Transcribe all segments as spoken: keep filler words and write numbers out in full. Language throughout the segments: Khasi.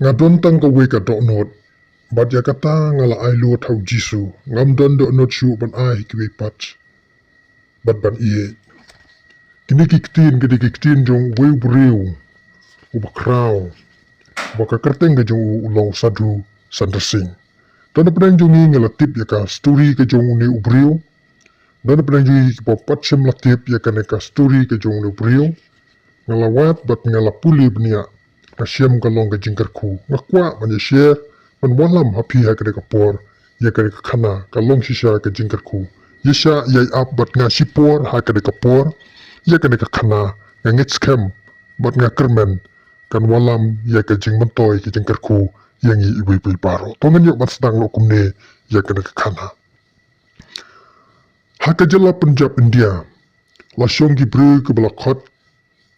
Nga don tang kawei ka dohnud, bad ïa kata nga la ai lut ha u Jisu, ngam don dohnud shuh ban ai ha kiwei pat, bad ban ïeit. Kine ki ktien, kine ki ktien jong uwei u briew uba khraw, uba ka kyrteng ka jong u u long u Sadhu Sundar Singh. Te na pdeng jong ngi ngi la tip ïa ka story ka jong une u briew. Te na pdeng jong ngi kiba pat shym la tip ïa kane ka story ka jong une u briew, nga la wad bad nga la pule bniah. Nga shem ka long ka jingkyrkhu. Nga kwah ban ïa share, ban wallam ha phi ha kane ka por, ïa kane ka khana, ka long shisha ka jingkyrkhu. Ïa shah ïa ap bad nga shipor ha kane ka por, ïa kane ka khana, nga ngeit skhem bad nga kyrmen kan wallam ïa ka jingmyntoi ka jingkyrkhu ïa ngi iwei pa iwei baroh. To ngin ïoh ban sdang noh kumne ïa kane ka khana. Ha ka jylla Punjab India, la shong ki briew kiba la khot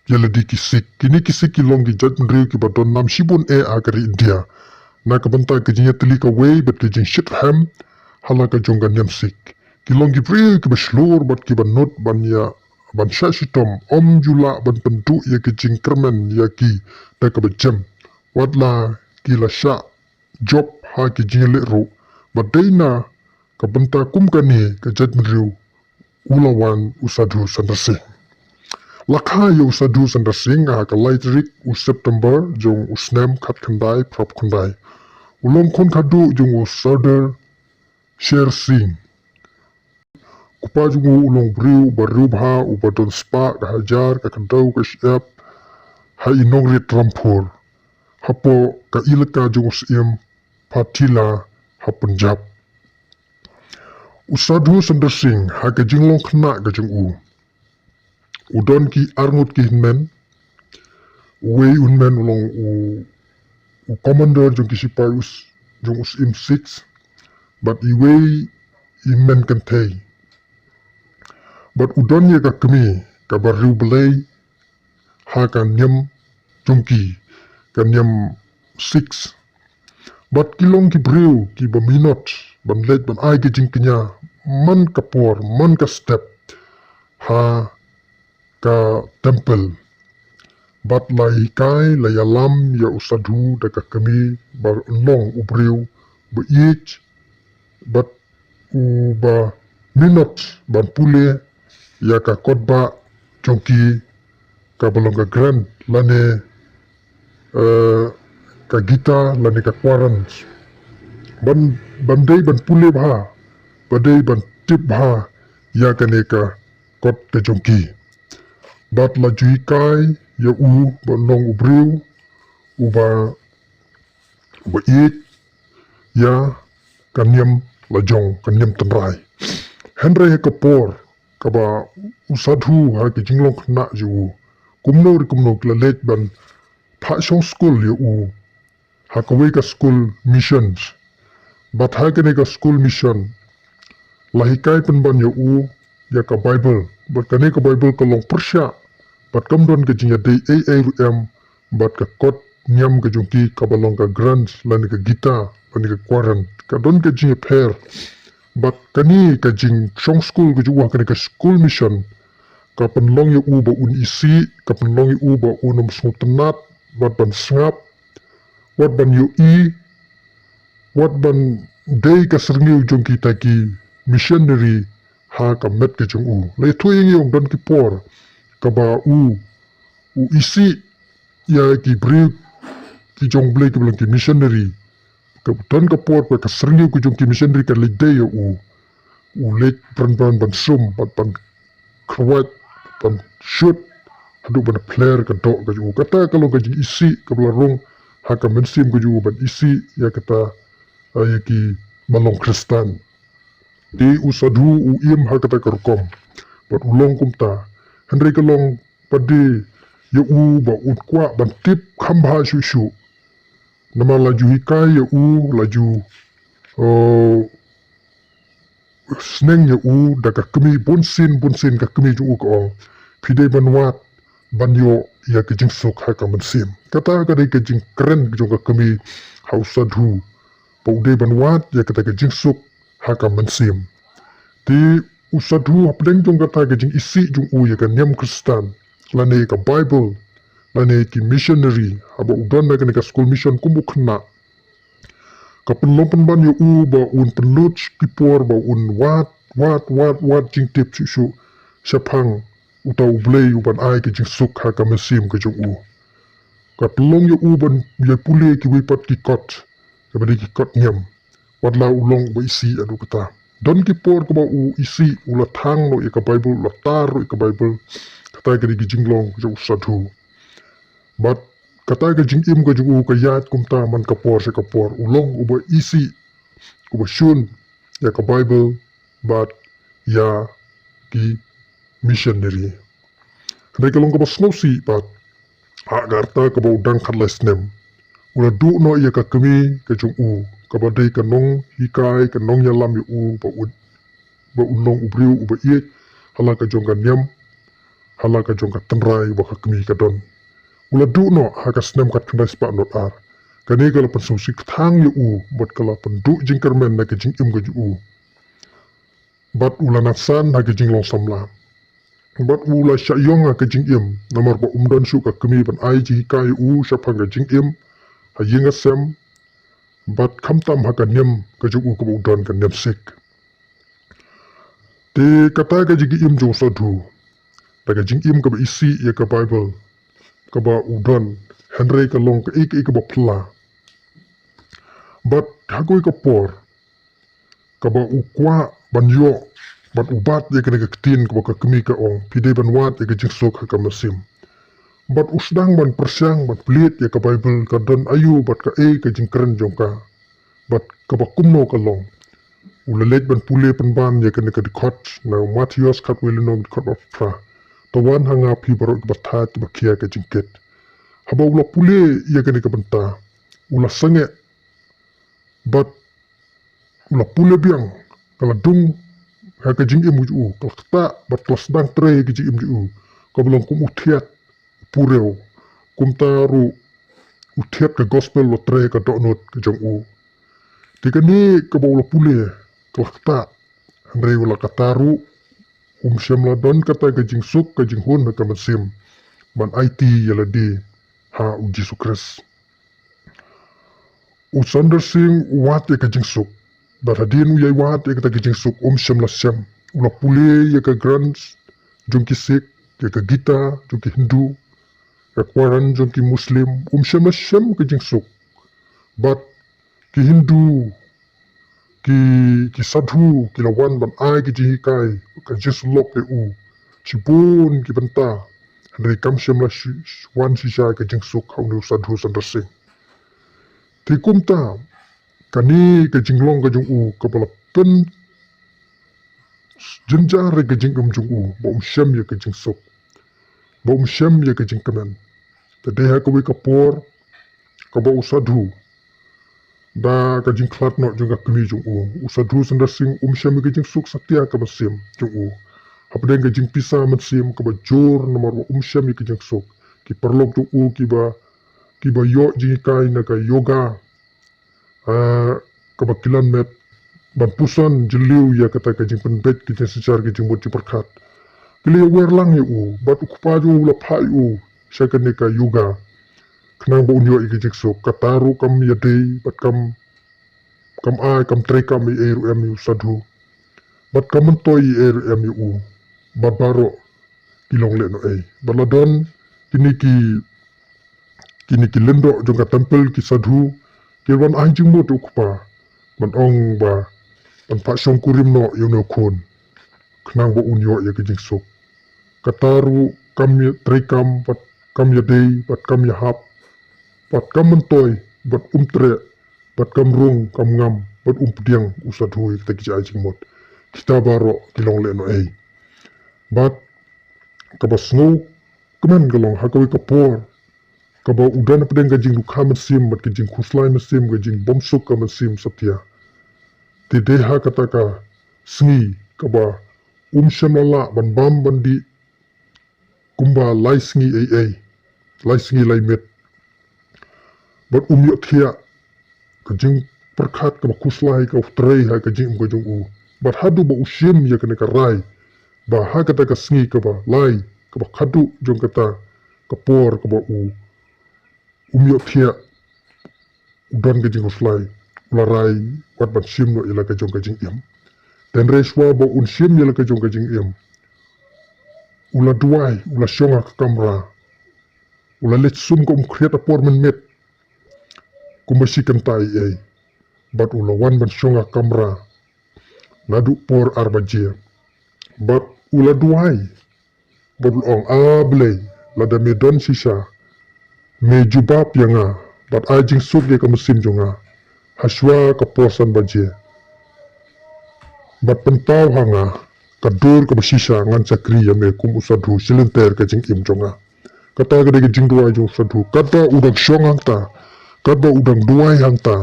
ïa lade ki Sikh. Kine ki Sikh ki long ki jaitbynriew kiba don nam shibun eh ha ka ri India. Na ka bynta ka jingïatylli kawei bad ka jingshitrhem ha la ka jong ka niam Sikh. Ki long ki briew kiba shlur bad kiba nud ban ïa, ban shah shitom, ym ju lah ban pynduh ïa ka jingkyrmen ïa ki da kaba jem. Wat la ki la shah jop ha ki jingïaleh ruh, bad dei na ka bynta kum kane ka jaitbynriew u la wan u Sadhu Sundar Singh. La kha ïa u Sadhu Sundar Singh ha ka lai tarik u September jong u snem khatkhyndai phrapkhyndai. U long khun khadduh jong u Sardar Sher Singh. U kpa jong u u long briew uba riewbha, uba don spah ka hajar ka khyndew ka shyiap ha i nongrit Rampur, hapoh ka ilaka jong u Syiem Patila ha Punjab. U Sadhu Sundar Singh ha ka jinglong khynnah ka jong u, u don ki arngut ki hynmen. Uwei u hynmen u long u, u commander jong ki sipai u s-, jong u Syiem Sikh, bad iwei i hynmen kynthei. Bad u don ïa ka kmie kaba riewblei ha ka niam jong ki, ka niam Sikh. Bad ki long ki briew kiba minot ban leit ban ai ka jingkñia man ka por man ka step ha ka temple. Bad la hikai, la ïalam ïa u Sadhu da ka kmie ba un long u briew ba ïeit bad uba minot ban pule ïa ka kot bah jong ki, kaba long ka Granth lane, eh, ka Gita lane ka Koran. Ban, ban dei ban pule bha, ba dei ban tip bha ïa kane ka kot ka jong ki. Bad la ju hikai ïa u ba un long u briew uba, uba ïeit ïa ka niam lajong, ka niam tynrai. Hynrei ha ka por kaba u Sadhu ha ka jinglong khynnah jong u, kumno re kumno ki la leit ban phah shong skul ïa u ha kawei ka skul mission. Bad ha kane ka skul mission la hikai pynban ïa u ïa ka Baibl. Bad kane ka Baibl ka long pyrshah, bad kam don ka jingïadei ei ei ruh em bad ka kot niam ka jong ki, kaba long ka Granth lane ka Gita lane ka Koran. Ka don ka jingïapher. Bad kane ka jingshong skul ka jong u ha kane ka skul mission ka pynlong ïa u ba un isih, ka pynlong ïa u ba un ym sngewtynnat, wat ban sngap, wat ban ïohi, wat ban dei ka syrngiew jong kita ki missionary ha ka met ka jong u. La ïathuh ïa ngi ong don ki por kaba u, u isih ïa ki briew ki jong U Blei kiba long ki missionary. Ka don ka por ba ka syrngiew ka jong ki missionary ka leit dei ïa u. U leit bran bran ban sum, bad ban kyrwat, ban shoot haduh ban pler ka doh ka jong u. Kata ka long ka jingisih kaba la rung ha ka mynsiem ka jong u ban isih ïa kata, ïa kiba long Khristan. Te u Sadhu u im ha kata ka rukom bad u long kumta. Hynrei ka long pat de ïa u ba un kwah ban tip kham bha shuh shuh. Namar la ju hikai ïa u, la ju, eh, sneng ïa u da ka kmie, bunsien bunsien ka kmie jong u ka ong, phi dei ban wad ban ïoh ïa ka jingsuk ha ka mynsiem. Kata ka dei ka jingkren jong ka kmie ha u Sadhu ba u dei ban wad ïa kata ka jingsuk ha ka mynsiem. Te u Sadhu hapdeng jong kata ka jingisih jong u ïa ka niam Khristan lane ïa ka Baibl, lane ki missionary, haba u don ha kane ka skul mission kum u khynnah, ka pynlong pynban ïa u ba un pynlut ki por ba un wad, wad, wad, wad jingtip shuh shuh shaphang uta U Blei uban ai ka jingsuk ha ka mynsiem ka jong u. Ka pynlong ïa u ban ïa pule kiwei pat ki kot, kaba dei ki kot niam. Wat la u long uba isih haduh kata. Don ki por kaba u isih, u la thang noh ïa ka Baibl, u la tar noh ïa ka Baibl. Kata ka dei ki jinglong jong u Sadhu. Bad kata ka jingim ka jong u ka ïaid kumta man ka por sha ka por. U long uba isih, uba shun ïa ka Baibl bad ïa ki missionary. Hynrei ka long kaba sngewsih pat, ha ka rta kaba u dang khatlai snem, u la duh noh ïa ka kmie ka jong u, kaba dei ka nonghikai, ka nongïalam ïa u, ba u, ba un long u briew uba ïeit ha la ka jong ka niam, ha la ka jong ka tynrai ba ka kmie ka don. U la duh noh ha ka snem khatkhyndai spah nod ar. Kane ka la pynsngewsih kthang ïa u bad ka la pynduh jingkyrmen na ka jingim ka jong u. Bad u la nang san ha ka jinglong samla. Bad u la shah ïong ha ka jingim, namar ba um don shuh ka kmie ban ai jinghikai ïa u shaphang ka jingim ha ïing ha sem, bad khamtam ha ka niam ka jong u kaba u don, ka niam Sikh. Te kata ka jingim jong u Sadhu, da ka jingim kaba isih ïa ka Baibl kaba u don, hynrei ka long kaei kaei kaba phylla. Bad ha kawei ka por, kaba u kwah ban ïoh, bad u bat ïa kane ka ktien kaba ka kmie ka ong, phi dei ban wad ïa ka jingsuk ha ka mynsiem. Bad u sdang ban pyrshang, ban plie ïa ka Baibl, ka don aïu bad kaei ka jingkren jong ka, bad kaba kumno ka long. U la leit ban pule pynban ïa kane ka dkhot, na u Mathaios khatwei lynnong dkhot arphew phra. To wan ha nga phi baroh kiba thait kiba khia ka jingkit. Haba u la pule ïa kane ka bynta, u la sangeh, bad u la pule biang, ka la dung ha ka jingim ka jong u, ka la ktah, bad ka la sdang trei ha ka jingim jong u, kaba long kum u thied, u purew, kumta ruh u thied ka gospel u la trei ha ka dohnud ka jong u. Te kane kaba u la pule, ka la ktah, hynrei wat la katta ruh, um shym la don kata ka jingsuk, ka jinghun ha ka mynsiem ban aiti ïa lade ha u Jisu Khrist. U Sundar Singh u wad ïa ka jingsuk. Bad hadien u ïai wad ïa kata ka jingsuk, um shym la shem. U la pule ïa ka Granth jong ki Sikh, ïa ka Gita jong ki Hindu, ka Quran jong ki Muslim, um shym la shem ka jingsuk. Bad ki Hindu, ki, ki sadhu, ki la wan ban ai ki jinghikai, ka jingsyllok ïa u shibun ki bynta. Hynrei kam shym la shi-, wan shisha ka jingsuk ha une u Sadhu Sundar Singh. Te kumta, kane ka jinglong ka jong u kaba la pynjynjar ïa ka jingim jong u, ba um shem ïa ka jingsuk, ba um shem ïa ka jingkmen. Te dei ha kawei ka por, kaba u Sadhu, da ka jingkhlad noh jong ka kmie jong u, u Sadhu Sundar Singh um shem ïa ka jingsuk satia ha ka mynsiem jong u. Hapdeng ka jingpisa mynsiem kaba jur namar ba um shem ïa ka jingsuk. Ki paralok jong u kiba, kiba ïoh jinghikai na ka yoga, ah, kaba ki lah met ban puson jylliew ïa kata ka jingpynbeit, ka jingsynshar, ka jingmut jingpyrkhat. Ki la ïawer lang ïa u, bad u kpa jong u la phah ïa u sha kane ka yoga, khnang ba un ïoh ïa ka jingsuk. Kata ruh kam ïadei, bad kam, kam ai, kam treikam ei ei ruh em ïa u Sadhu. Bad kam myntoi ei ei ruh em ïa u. Bad baroh ki long lehnohei. Bad la don kine ki, kine ki lyngdoh jong ka temple, ki sadhu, ki wan ai jingmut u kpa, ban ong ba, ban phah shongkurim noh ïa une u khun, khnang ba un ïoh ïa ka jingsuk. Kata ruh kam ïa treikam, bad kam ïadei, bad kam ïahap, bad kam myntoi, bad um treh, bad kam rung, kam ngam, bad um pdiang u Sadhu ïa kita ki jingai jingmut. Kita baroh ki long lehnohei. Bad kaba sngewkmen ka long ha kawei ka por, kaba u don hapdeng ka jingdukha mynsiem, bad ka jingkhuslai mynsiem, ka jingbymsuk ka mynsiem satia. Te dei ha kata ka sngi kaba um shym la lah ban bam ban dih kumba lai sngi ei ei, lai sngi lai miet. Bad um ïohthiah, ka jingpyrkhat kaba khuslai ka u trei ha ka jingim ka jong u. Bad haduh ba u shim ïa kane ka rai, ba ha kata ka sngi kaba lai, kaba khadduh jong kata ka por kaba u um ïohthiah, u don ka jingkhuslai, u la rai wat ban shim noh ïa la ka jong ka jingim. Te hynrei shuwa ba un shim ïa la ka jong ka jingim, u la duwai, u la shong ha ka kamra, u la leit sum ka um khriat ha por mynmiet kumba shi kynta ei ei, bad u la wan ban shong ha ka kamra naduh por ar baje. Bad u la duwai bad u la ong, A Blei, lada me don shisha, me jubab ïa nga bad ai jingsuk ïa ka mynsiem jong nga ha shuwa ka por san baje, bad pynpaw ha nga ka dur kaba shisha, ngan shakri ïa me kum u sadhu shilynter ka jingim jong nga. Kata ka dei ka jingduwai jong u sadhu. Katba u dang shong hangta, katba u dang duwai hangta,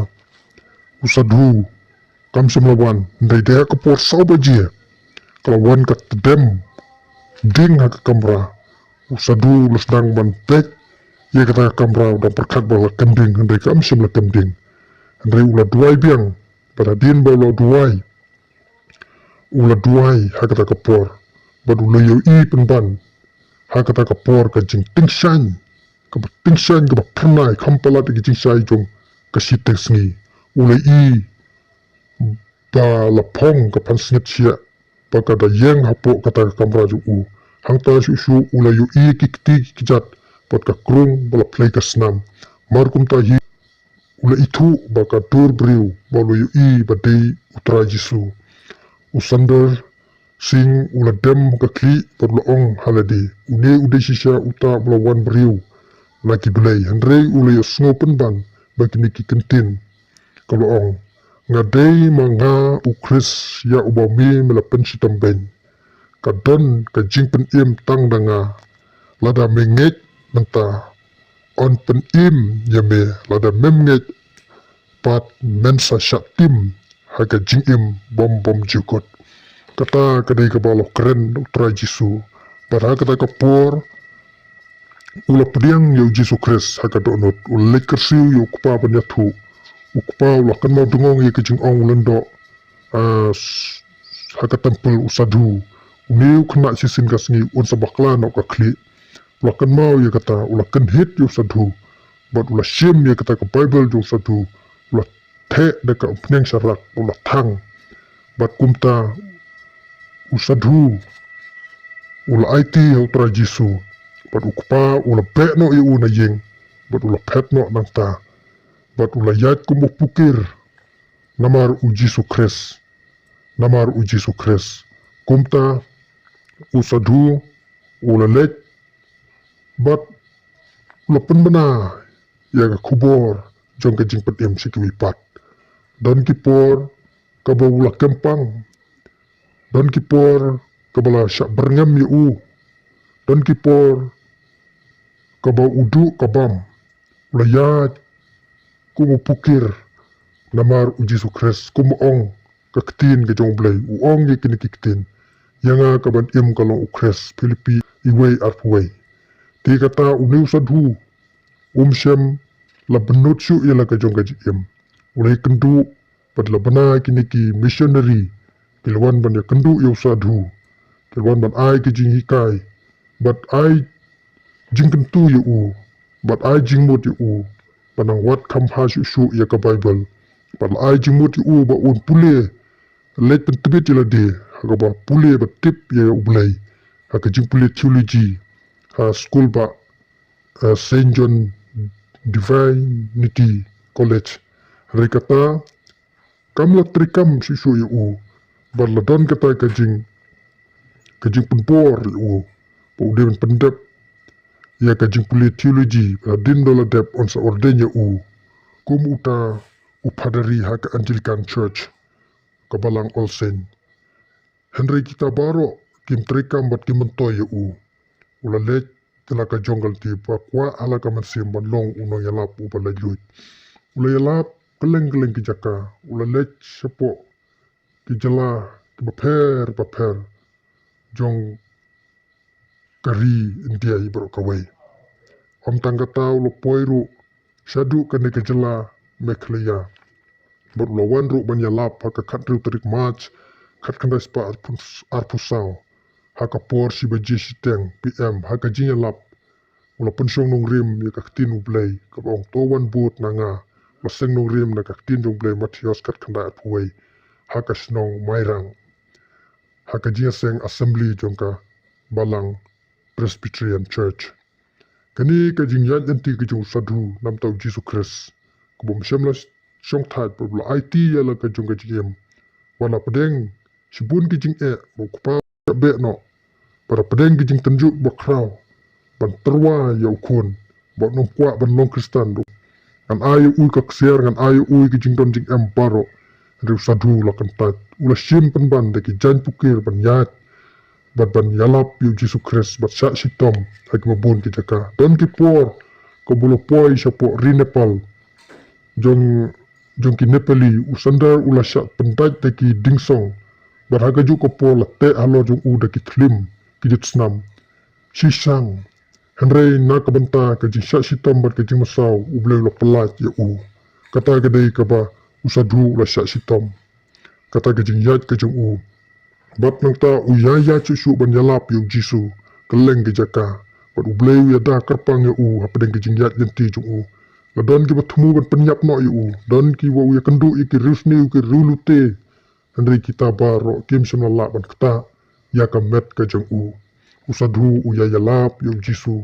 u sadhu kam shym la wan, hynrei dei ha ka por saw baje ka la wan ka tdem ding ha ka kamra. U sadhu u la sdang ban peit ïa kata ka kamra, u dang pyrkhat ba la kem ding, hynrei kam shym la kem ding. Hynrei u la duwai biang, bad hadien ba u la duwai, u la duwai ha kata ka por, bad u la ïohi pynban ha kata ka por ka jingtyngshaiñ, kaba tyngshaiñ, kaba phyrnai kham palat ïa ka jingshai jong ka shiteng sngi. U la i ba la phong ka pansngiat shiah ba ka da ïeng hapoh kata ka kamra jong u. Hangta shuh shuh u la ïohi ki kti ki kjat bad ka krung ba la phlei ka snam. Mar kumta hi u la ithuh ba ka dur briew ba u la ïohi ba dei u Trai Jisu. U Sundar Singh u la dem ha ka khlieh bad u la ong ha lade, Une u dei shisha uta uba la wan briew na ki blei. Hynrei u la ïohsngew pynban ba kine ki kyntien ka la ong, Nga dei ma nga u Khrist ïa uba me me la pynshitom beiñ. Ka don ka jingpynim tang da nga. Lada me ngeit mynta, yn pynim ïa me, lada mem ngeit pat, men sa shah tim ha ka jingim bym bymjukut. Kata ka dei kaba la kren u Trai Jisu. Bad ha kata ka por u la pdiang ïa u Jisu Khrist ha ka dohnud, u la leit kyrsiew ïa u Kpa ban ïathuh. U Kpa u la kynmaw dngong ïa ka jingong u lyngdoh, ah, s-, ha ka temple, u sadhu. Une u khynnah shisien ka sngi un sa bakla noh ka khlieh. U la kynmaw ïa kata, u la kynhit ïa u sadhu, bad u la shim ïa kata ka Baibl jong u sadhu, u la theh da ka umphniang sharak, u la thang. Bad kumta u sadhu u la aiti ha u Trai Jisu, bad u Kpa u la beh noh ïa u na ïing, bad u la phet noh nangta, bad u la ïaid kum u pukir namar u Jisu Khrist, namar u Jisu Khrist. Kumta u sadhu u la leit bad u la pynbna ïa ka khubor jong ka jingpynim sha kiwei pat. Don ki por kaba u la kempang, don ki por kaba la shah byrngem ïa u, don ki por kaba u duh ka bam, u la ïaid kum u pukir namar u Jisu Khrist, kum u ong ka ktien ka jong u Blei, u ong ïa kine ki ktien, ïa nga kaban im ka long u Khrist, Philippi wei arphew wei. Te kata une u sadhu um shym la bynnud shuh ïa la ka jong ka jingim. U la ïakynduh bad la bna kine ki missionary ki la wan ban ïakynduh ïa u sadhu, ki la wan ban ai ki jinghikai bad ai jingkyntu ïa u, bad ai jingmut ïa u ban nang wad kham bha shuh shuh ïa ka Baibl, bad la ai jingmut ïa u ba un pule, leit pyntbit ïa lade ha kaba pule bad tip ïa u Blei ha ka jingpule theology ha skul ba, eh, Saint John Divinity College. Hynrei kata kam la treikam shuh shuh ïa u, bad la don kata ka jing, ka jingpynbor ïa u ba u dei ban pyndep ïa ka jingpule theology, bad hadien ba la dep yn sa ordain ïa u kum uta u padari ha ka Anglican Church, ka balang All Saint. Hynrei kita baroh kim treikam bad kim myntoi ïa u. U la leit ha la ka jong ka lynti ba kwah ha la ka mynsiem ban long u nongïalap uba laitluid. U la ïalap kylleng kylleng ki jaka, u la leit shapoh ki jylla kiba pher bapher jong ka ri India hi baroh kawei. Ym tang kata, u la poi ruh shaduh kane ka jylla Meghalaya, bad u la wan ruh ban ïalap ha ka khathynriew tarik March, khatkhyndai spah arphew, arphew saw, ha ka por shi baje shiteng P M, ha ka jingïalap u la pynshong nongrim ïa ka ktien U Blei, kaba ong, "To wan bud na nga." U la seng nongrim na ka ktien jong U Blei, Mathaios khatkhyndai arphew wei, ha ka shnong Mairang, ha ka jingïaseng assembly jong ka Balang Presbyterian Church. Kane ka jingïaid lynti ka jong u Sadhu namar U Jisu Khrist, kaba ym shym la shongthait, ba la aiti ïa la ka jong ka jingim, ba la pdiang shibun ki jingeh, ba u kpa u la beh noh, ba la pdiang ki jingtynjuh bakhraw ban tyrwa ïa u khun, ba un ym kwah ban long Khristan ruh. Ngan ai ïa u ka ksiar, ngan ai ïa u ka jingdon jingem baroh. Hynrei u Sadhu u la kyntait, u la shim pynban da ki jaiñ pukir ban ïaid, bad ban ïalap ïa U Jisu Khrist, bad shah shitom ha kiba bun ki jaka. Don ki por kaba u la poi shapoh ri Nepal jong, jong ki Nepali, u Sundar u la shah pyndait da ki dingsong, bad ha kajuh ka por la teh halor jong u da ki thlim ki jytsnam. Shisang, hynrei na ka bynta ka jingshah shitom bad ka jingmynsaw, U Blei u la pyllait ïa u. Kata ka dei kaba u Sadhu u la shah shitom. Kata ka jingïaid ka jong u. Bad nangta u ïaid ïaid shuh shuh ban ïalap ïa U Jisu kylleng ki jaka. Bad U Blei u ïada kyrpang ïa u hapdeng ka jingïaid lynti jong u. La don kiba thmu ban pynïap noh ïa u, don kiba u ïakynduh ïa ki riewsniew, ki riewlute. Hynrei kita baroh kim shym la lah ban ktah ïa ka met ka jong u. U Sadhu u ïaid ïalap ïa U Jisu.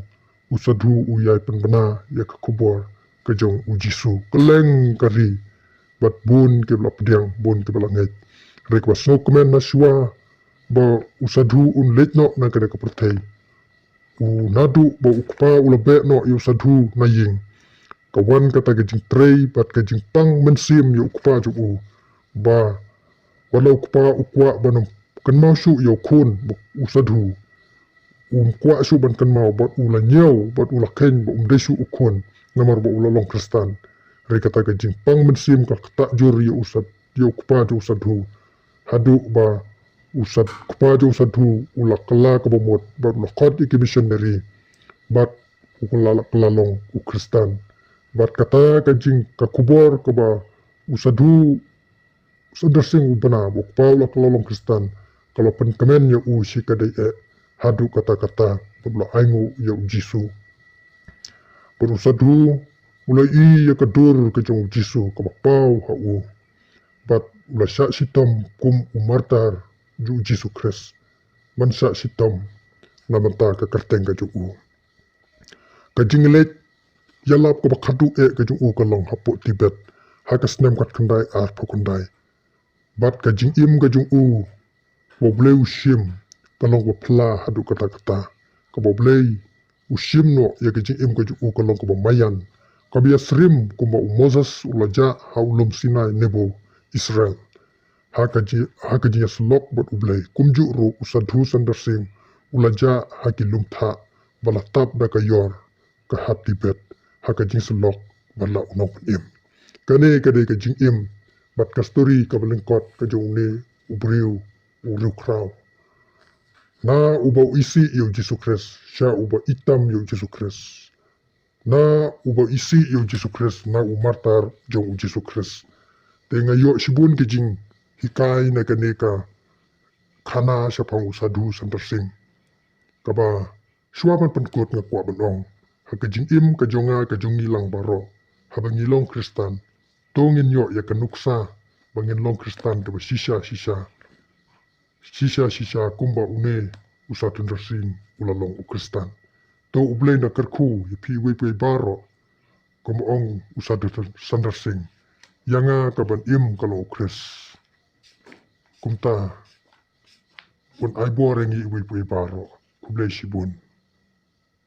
U Sadhu u ïaid pynbna ïa ka khubor ka jong U Jisu kylleng ka ri, bad bun kiba la pdiang, bun kiba la ngeit. Hynrei kaba sngewkmen na shuwa ba u Sadhu un leit noh na kane ka pyrthei, u naduh ba u kpa u la beh noh ïa u Sadhu na ïing, ka wan kata ka jingtrei bad ka jingpang mynsiem ïa u kpa jong u, ba wat la u kpa u kwah ban ym kynmaw shuh ïa u khun, ba u Sadhu um kwah shuh ban kynmaw, bad u la ñiew, bad u la kheiñ ba um dei shuh u khun, namar ba u la long Khristan. Hynrei kata ka jingpang mynsiem ka ktah jur ïa u Sad-, ïa u kpa jong u Sadhu, haduh ba u Sad-, kpa jong u Sadhu u la kylla kaba mut, bad u la khot ïa ki missionary, bad u kylla, la kylla long u Khristan. Bad kata ka jing, ka khubor kaba u Sadhu Sundar Singh u bna ba u kpa u la kylla long Khristan, ka la pynkmen ïa u shikatdei eh, haduh katta katta, bad u la ainguh ïa U Jisu. Bad u Sadhu u la ïohi ïa ka dur ka jong U Jisu kaba paw ha u, bad u la shah shitom kum u martar jong U Jisu Khrist. Ban shah shitom na bynta ka kyrteng ka jong u. Ka jingleit ïalap kaba khadduh eh ka jong u ka long hapoh Tibet, ha ka snem khatkhyndai arphew khyndai. Bad ka jingim ka jong u, ba U Blei u shim, ka long kaba phylla haduh katta katta. Kaba U Blei u shim noh ïa ka jingim ka jong u ka long kaba maïan, kaba ïasyriem kumba u Moses u la jah ha u lum Sinai Nebo Israel. Ha ka ji-, ha ka jingïasyllok bad U Blei. Kumjuh ruh u Sadhu Sundar Singh u la jah ha ki lum thah, ba la tap da ka ïor ka ha Tibet, ha ka jingïasyllok bad la u nongpynim. Kane ka dei ka jingim bad ka story kaba lyngkot ka jong une u briew, u riewkhraw. Na uba u isih ïa U Jisu Khrist, sha uba itam ïa U Jisu Khrist. Na uba isih ïa U Jisu Khrist, na u martar jong U Jisu Khrist. Te nga ïoh shibun ki jinghikai na kane ka khana shaphang u Sadhu Sundar Singh. Kaba shuwa ban pynkut nga kwah ban ong, ha ka jingim ka jong nga, ka jong ngi lang baroh, haba ngi long Khristan, to ngin ïoh ïa ka nuksa ba ngin long Khristan kaba shisha shisha. Shisha shisha kumba une u Sadhu Sundar Singh u la long u Khristan. To U Blei un da kyrkhu ïa phi iwei pa iwei baroh, kumba ong u Sadhu Sundar Singh, ïa nga ka ban im ka long u Khrist. Kumta un ai bor ïa ngi iwei pa iwei baroh. Khublei shibun.